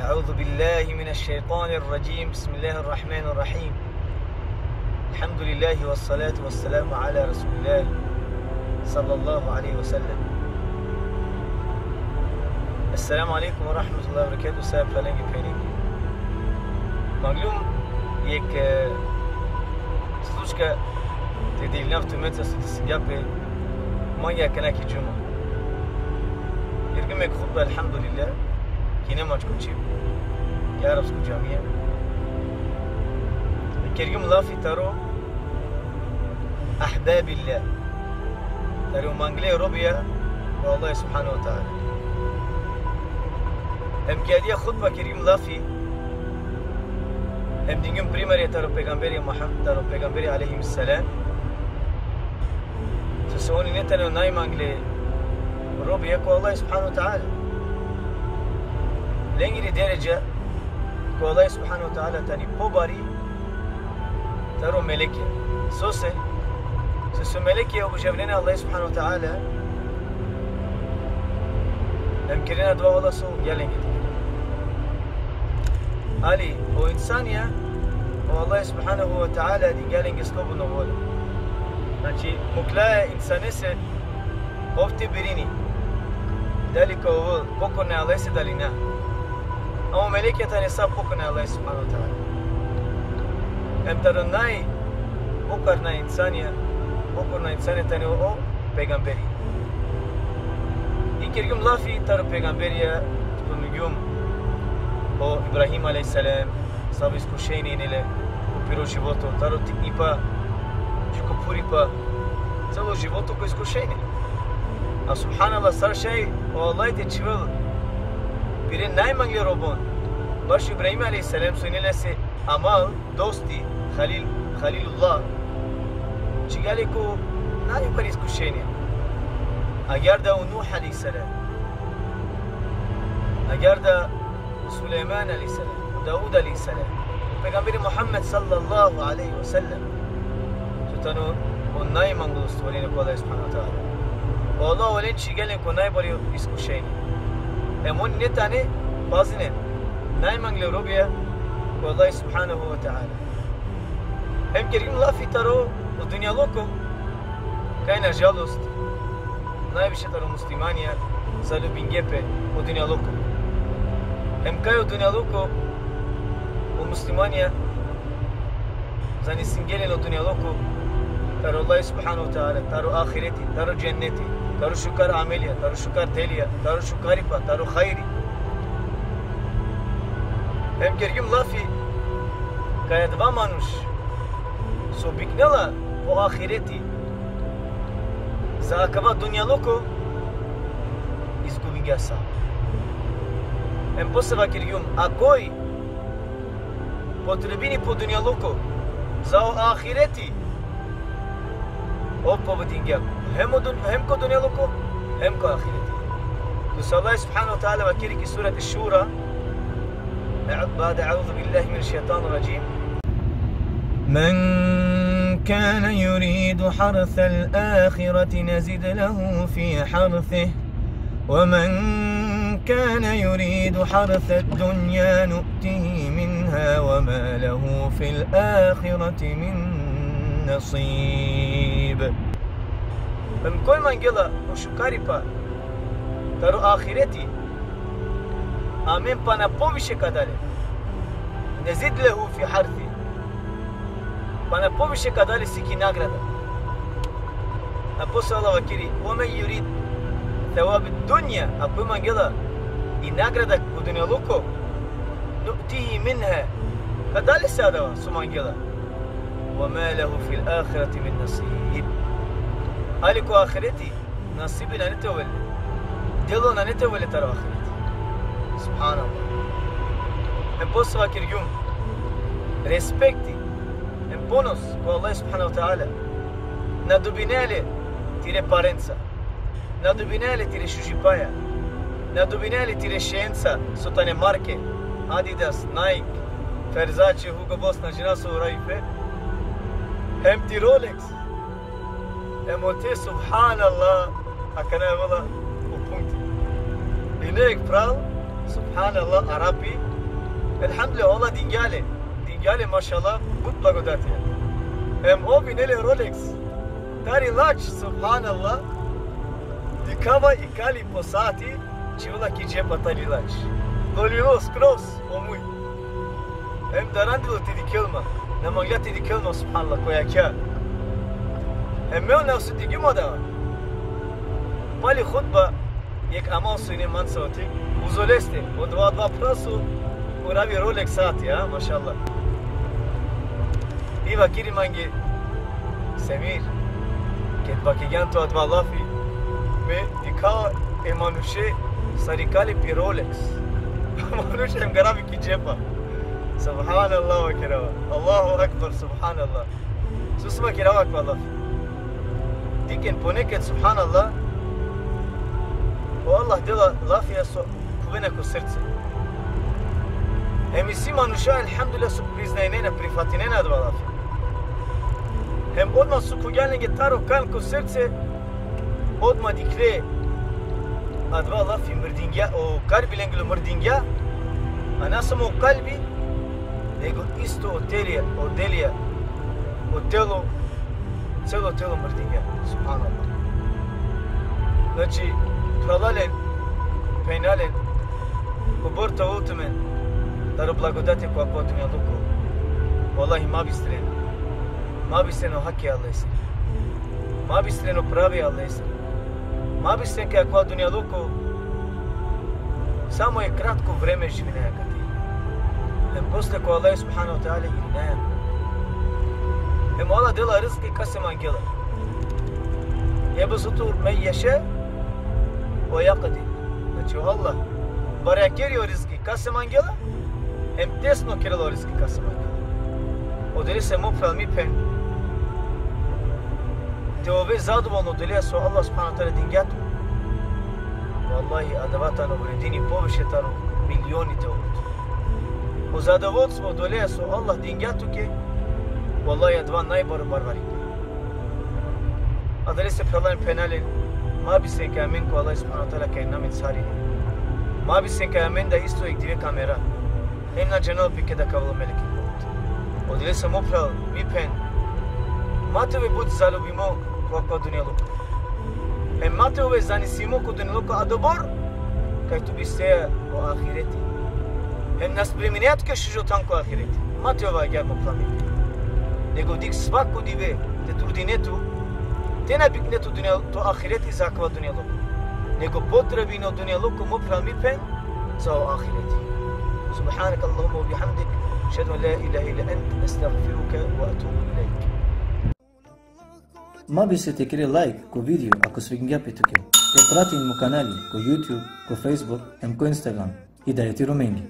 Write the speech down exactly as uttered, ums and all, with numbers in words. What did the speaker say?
أعوذ بالله من الشيطان الرجيم. بسم الله الرحمن الرحيم. الحمد لله والصلاة والسلام على رسول الله صلى الله عليه وسلم. السلام عليكم ورحمة الله وبركاته. Sa phalangi peni. Maglum yek, e, slučka te delinav tumenca so desi pe mangja akana ki džuma. Irgum ek hutba, elhamdulillah, ki nemač ko čhib, ki arapsko džamija. Kergjum lafi taro ahbabillah, taro mangle robija ko Allah subhanahu wa ta'ala. Hem ki adija hutba kergjum lafi, hem dingjum primeri taro pejgamberi Muhammed, taro pejgamberi alejhi selam. So, so on ine tane najmangle robija ko Allah subhanahu wa ta'ala. Lengiri deredža ko Allah subhanahu wa ta'ala tani pobari taro meleke. Sose, so, so meleke obožavljena Allah subhanahu wa ta'ala, hem kerena dova o Allah so dingja lenge. Ali o insanja, o Allah subhanahu wa ta'ala dingja lenge slobodno volja. Znači, mukla e insanese ov te birini dali ka ovel pokorna e Allahese dali na. Ama o meleke tane sa pokorna e Allah subhanahu wa ta'ala. Hem taro najpokorna insanja, pokorna insanja tane o pejgamberi. I kergjum lafi taro pejgamberija, spomengjum o Ibrahim alejhi selam, savo iskušenje ine le ko piro životo, taro tiknipa dži ko phuripa, celo životo ko iskušenje. A subhanallah, sar šaj o Allah te čhivel pire najmangle robon, bašo Ibrahim alejhi selam, so ine lese amal, dosti, Halil, Halilullah, čhivgja le ko najbari iskušenje. Agjaar da o Nuh alejhi selam, agjaar da o Sulejman alejhi selam, o Daud alejhi selam, o pejgamberi Muhammed sallallahu alejhi ve sellem, so tano o najmanglo stvorenje ko Allah subhanahu wa ta'ala. O Allah olen čhivgja len ko najbari iskušenje. Hem on ine tane, pazinen, najmangle robija ko Allah subhanahu wa ta'ala. Hem kergjum lafi taro o dunjaluko, kaj na žalost najviše taro muslimanja zaljubingje pe o dunjaluko. Hem kaj o dunjaluko, o muslimanja zanisingje len o dunjaluko taro Allah subhanahu wa ta'ala, taro ahireti, taro dženneti, taro šukar amelija, taro šukar delija, taro šukaripa, taro hajri. Hem kergjum lafi kaj adava manuš so biknela po ahireti za akava dunjaluko, izgubingja sa. Hem posle vakergjum, a koj potrebini po dunjaluko za o ahireti, ov pobedingja hem o dun-, hem ko dunjaluko, hem ko ahireti. Dok o Allah subhanahu wa ta'ala vakeri ki surati Šura, بعد أعوذ بالله من الشيطان الرجيم. من كان يريد حرث الآخرة نزد له في حرثه ومن كان يريد حرث الدنيا نؤته منها وما له في الآخرة من نصيب. Hem koj mangela o šukaripa taro ahireti, amen pana poviše ka da le. نزد له في حرثه. Pana poviše ka da le si ki nagrada. A posle Allah vakeri, ومن يرد ثواب الدنيا, a koj mangela i nagrada ko dunjaluko, نؤته منها, ka da lese adava so mangela. وما له في الآخرة من نصيب. Ali ko ahireti nasibi nane te ovel le. Delo nane te ovel le taro ahireti. Subhanallah. Hem posle vakergjum, respekti hem ponos ko Allah subhanahu wa ta'ala na dobine le tire parenca. Na dobine le tire šužipaja. Na dobine le tire šenca so tane marke, Adidas, Nike, Versace, Hugo Boss, na džanav so uraife. Hem ti Rolex. Hem ote, subhanallah, akana avela o punkti. Ine ek phral, subhanallah, Arapi, Elhamdulillah, Allah dingja le. Dingja le, mašallah, but blagodatija. Em ov ine le Rolex. Tari lač, subhanallah. Dikhava i kali po sati, čhivela ki džepa tari lač. Lolilo skroz o muj. Em darandilo te dikhel ma. Na manglja te dikhel ma, subhanallah, ko jakha. Em me na osetingjum adava. Pali hutba, jekh amal so ine manca oti, uzo leste, odova, odova phral so uravi Rolex sati, a, mašallah. I vakeri mange: Semir, ked vakergjan tu adava lafi, me dikha e manuše sar i kali pi Rolex. Manuš em garavi ki džepa. Subhanallah, vakerava. Allahu ekber, subhanallah. So so vakerava akava lafi? Dikhen, ponekad, subhanallah, o Allah dela lafija so khuvena ko srce. Em isi manuša, elhamdulillah, so priznajnena, prifatinena adava lafi. Em odma so khuvgja lenge taro kalb ko srce, odma dikhle adava lafi mrdingja, o kalbi lengoro mrdingja, a na samo o kalbi, nego isto o telija, o delija, o telo, celo telo mrdingja. Subhanallah. Znači, phralalen, phenjalen, kobor te ovel tumen taro blagodatija ko akava dunjaluko, vallahi, ma bistren. Ma bistren o haki Allahese. Ma bistren o pravi Allahese. Ma bistren kaj akava dunjaluko samo e kratko vreme živinaja kate. Em posle ko Allah subhanahu ve teala irinaja. Em Allah dela rizki kase mangela. Jebsutu men ješa ve jakdir. Znači, o Allah barjakeri o rizki kase mangela, em tesno kerela o rizki kase mangela. Odolese, mo phral, mi phen, te ove zadovolno odoleja so Allah subhanahu ve teala dingja tu. Vallahi, adava tano vredini poviše taro milioni te ovel tu. O zadovoljstvo odoleja so Allah dingja tuke, vallahi, adava najbaro barvaripe. Adalese, phralalen, phenjalen, ma bistren kaj amen ko Allah subhanahu ve teala ka irina amen sarine. Ma bistren kaj amen da isto jekh dive kamera. Em na džanela pe keda ka avela o melekul mevt. Odolese, mo phral, mi phen, ma te ove but zaljubimo ko akava dunjaluko. Em ma te ove zanesimo ko dunjaluko adobor kaj tu bisteja o ahireti. Em na spreminea tuke šužo than ko ahireti. Ma te ove agjaar, mo phral, mi phen. Nego dikh svako dive te trudine tu, te na bikne tu dunja-, to ahireti za akava dunjaluko. Nego potrebin o dunjaluko, mo phral, mi phen, za o ahireti. سبحانك اللهم وبحمدك، أشهد أن لا إله إلا أنت، أستغفرك وأتوب إليك. Ma bistre te kere lajk ko video ako svidingja pe tuke. Te pratin mo kanali ko YouTube, ko Facebook, em ko Instagram. Hidajeti Romengi.